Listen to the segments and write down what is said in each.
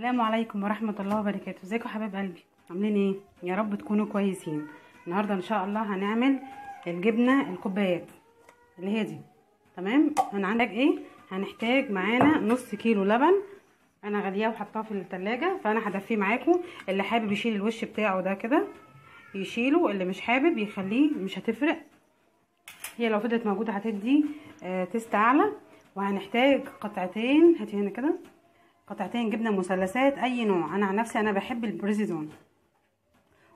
السلام عليكم ورحمة الله وبركاته. ازيكم حبايب قلبي، عاملين ايه؟ يا رب تكونوا كويسين. النهارده ان شاء الله هنعمل الجبنة الكوبايات اللي هي دي. تمام، هنعمل ايه؟ هنحتاج معانا نص كيلو لبن، انا غلياه وحطاه في التلاجة، فانا هدفيه معاكم. اللي حابب يشيل الوش بتاعه ده كده يشيله، اللي مش حابب يخليه، مش هتفرق، هي لو فضلت موجودة هتدي taste اعلى. وهنحتاج قطعتين، هاتي هنا كده، قطعتين جبنه مثلثات اي نوع، انا عن نفسي انا بحب البريزيدون،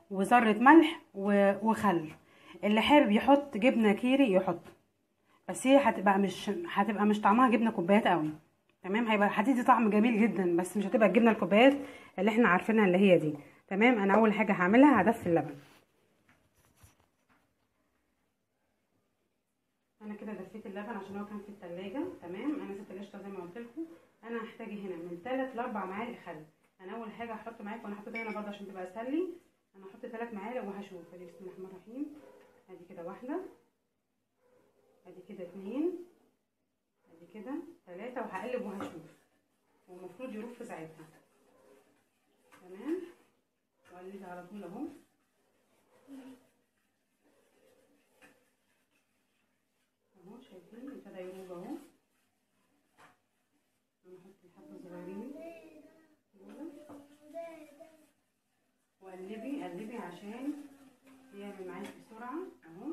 وذره ملح وخل. اللي حابب يحط جبنه كيري يحط، بس هي هتبقى مش طعمها جبنه كوبايات قوي. تمام، هيبقى هتدي طعم جميل جدا، بس مش هتبقى الجبنة الكوبايات اللي احنا عارفينها اللي هي دي. تمام، انا اول حاجة هعملها هدفي اللبن. انا كده دفيت اللبن عشان هو كان في التلاجة. تمام، انا سبت القشطه زي ما قلت لكم. انا هحتاج هنا من 3 ل 4 معالق خل. انا اول حاجة هحط معاكم، وانا حطيت هنا برده عشان تبقى اسهل لي، انا هحط 3 معالق وهشوف. ادي بسم الله الرحمن الرحيم، ادي كده واحدة، ادي كده 2، ادي كده 3، وهقلب وهشوف، والمفروض يروح في ساعتها. تمام، وقلب على طول اهو. اهو شايفين ابتدى يروب اهو. انا هحط الحبة الصغيرين دول، وقلبي قلبي عشان يعمل معاكي بسرعة اهو،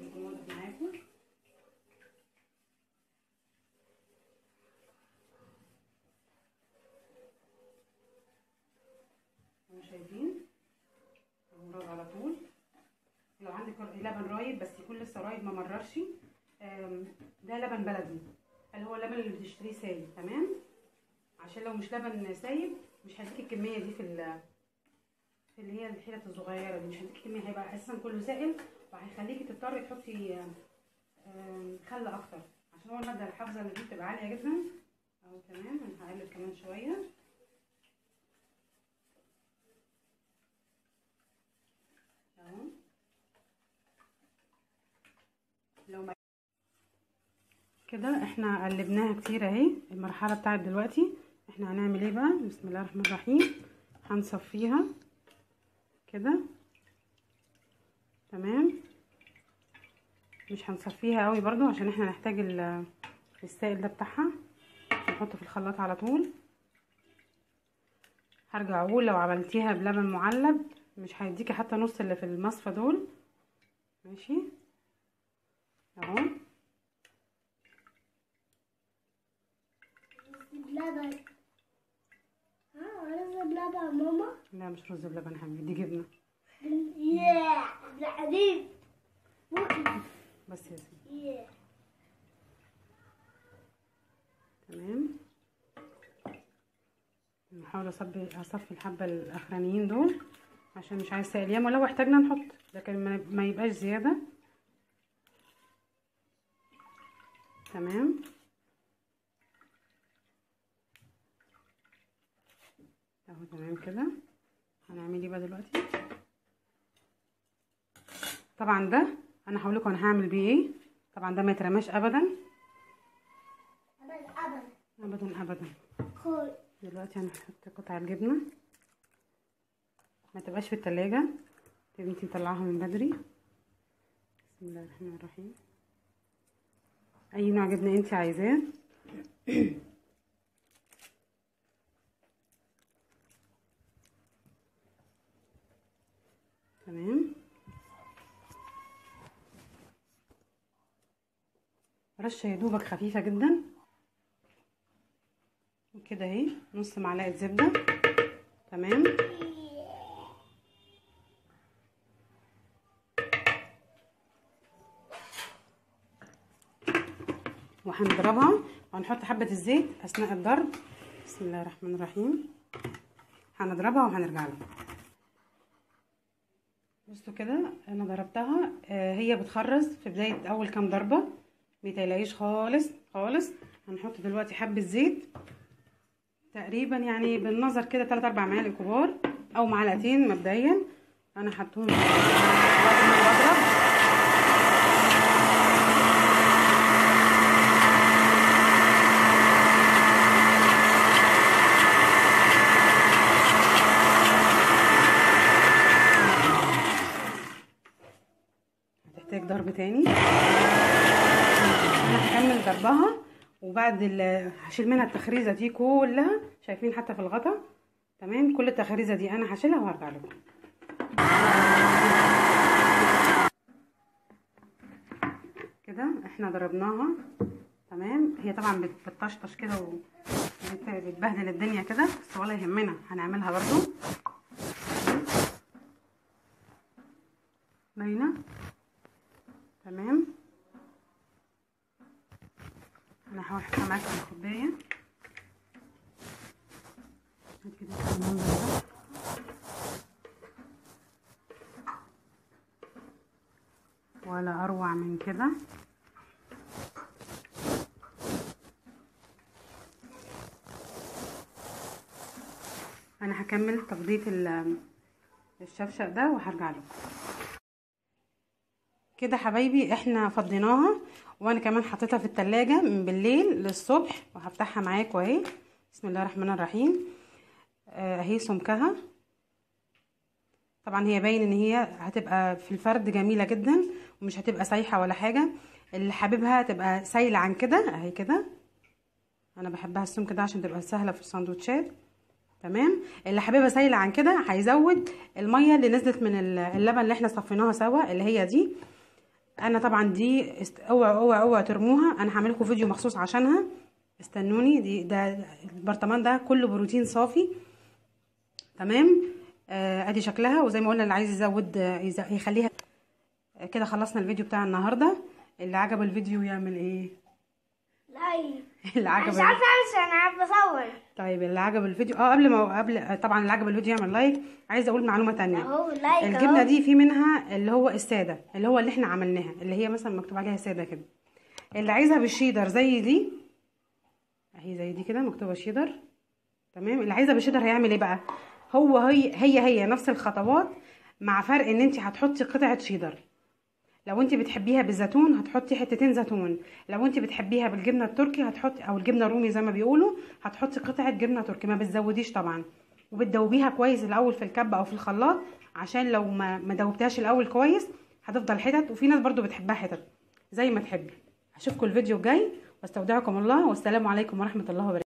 يكون واضح معاكم. اهو شايفين اهو رايب على طول. لو عندك لبن رايب بس يكون لسه رايب ما مررش، ده لبن بلدي اللي هو اللبن اللي بتشتريه سايب. تمام، عشان لو مش لبن سايب مش هديك الكمية دي في اللي هي الحلة الصغيرة دي، مش هديك الكمية، هيبقى اساسا كله سائل، وهيخليكي تضطري تحطي خل اكتر، عشان هو المادة الحافظة اللي دي بتبقى عالية جدا اهو. تمام، انا هقلب كمان شوية. اهو لو كده احنا قلبناها كتير اهي. المرحلة بتاعت دلوقتي احنا هنعمل ايه بقى؟ بسم الله الرحمن الرحيم، هنصفيها كده. تمام، مش هنصفيها قوي برضو عشان احنا نحتاج السائل ده بتاعها، نحطه في الخلاط على طول. هرجع اقول لو عملتيها بلبن معلب مش هيديكي حتى نص اللي في المصفى دول. ماشي اهو. بلبن، رز بلبن ماما؟ لا مش رز بلبن يا حبيبي، دي جبنه. ياه الحليب بس يا سيدي. تمام، نحاول اصفي الحبة الاخرانيين دول عشان مش عايز سائل ياما، ولو احتاجنا نحط، لكن ما يبقاش زيادة. تمام اهو. تمام كده، هنعمل ايه بقى دلوقتي؟ طبعا ده انا هقول لكم انا هعمل بيه ايه. طبعا ده ما يترماش ابدا ابدا ابدا ابدا. دلوقتي هنحط قطع الجبنة، ما تبقاش في التلاجة، تبقي انتي مطلعاها من بدري. بسم الله الرحمن الرحيم. اي نوع جبنه انتي عايزاه. تمام، رشه يدوبك خفيفة جدا وكده اهي، نص معلقه زبدة. تمام، وهنضربها وهنحط حبه الزيت اثناء الضرب. بسم الله الرحمن الرحيم. هنضربها وهنرجع لها. بصوا كده انا ضربتها، هي بتخرز في بداية اول كام ضربه، متقلقيش خالص خالص. هنحط دلوقتي حبه زيت تقريبا، يعني بالنظر كده 3 4 معالق كبار او معلقتين مبدئيا. انا حطهم وقت ما بضرب. تاني. انا هكمل ضربها، وبعد هشيل منها التخريزه دي كلها، شايفين حتى في الغطا. تمام، كل التخريزه دي انا هشيلها وهرجع لكم. كده احنا ضربناها. تمام، هي طبعا بتطشطش كده وبتبهدل الدنيا كده، بس ولا يهمنا، هنعملها برضو باينة. تمام، انا هحاول احطها معاكم في الكوباية كده المنظر ده. ولا اروع من كده. انا هكمل تفضيه الشفشق ده وهرجع لكم. كده حبايبي احنا فضيناها، وانا كمان حطيتها في التلاجة من بالليل للصبح، وهفتحها معاكم اهي. بسم الله الرحمن الرحيم. اهي سمكها، طبعا هي باين ان هي هتبقى في الفرد جميلة جدا، ومش هتبقى سايحه ولا حاجة. اللي حاببها تبقى سايله عن كده اهي كده، انا بحبها السمك ده عشان تبقى سهلة في السندوتشات. تمام، اللي حاببها سايله عن كده هيزود المية اللي نزلت من اللبن اللي احنا صفيناها سوا اللي هي دي. انا طبعا دي اوعوا اوعوا اوعوا ترموها، انا هعمل لكم فيديو مخصوص عشانها، استنوني. دي ده البرطمان ده كله بروتين صافي. تمام، ادي شكلها، وزي ما قلنا اللي عايز يزود يخليها كده. خلصنا الفيديو بتاع النهارده. اللي عجبه الفيديو يعمل ايه؟ like. اللي عجبه، مش عارفه اعمل، انا عارفه اصور. طيب اللي عجبه الفيديو قبل طبعا اللي عجبه الفيديو يعمل like. عايزه اقول معلومة ثانية، like الجبنة دي في منها اللي هو السادة، اللي هو اللي احنا عملناها، اللي هي مثلا مكتوب عليها ساده كده. اللي عايزها بالشيدر زي دي اهي، زي دي كده مكتوبة شيدر. تمام، اللي عايزها بالشيدر هيعمل ايه بقى؟ هو هي هي نفس الخطوات، مع فرق ان انت هتحطي قطعه شيدر. لو انت بتحبيها بالزيتون هتحطي حتتين زيتون، لو انت بتحبيها بالجبنه التركي هتحطي، او الجبنة الرومي زي ما بيقولوا، هتحطي قطعه جبنه تركي، ما بتزوديش طبعا. وبتدوبيها كويس الاول في الكبه او في الخلاط، عشان لو ما دوبتهاش الاول كويس هتفضل حتت، وفي ناس برضو بتحبها حتت زي ما تحبي. اشوفكم الفيديو الجاي، واستودعكم الله، والسلام عليكم ورحمة الله وبركاته.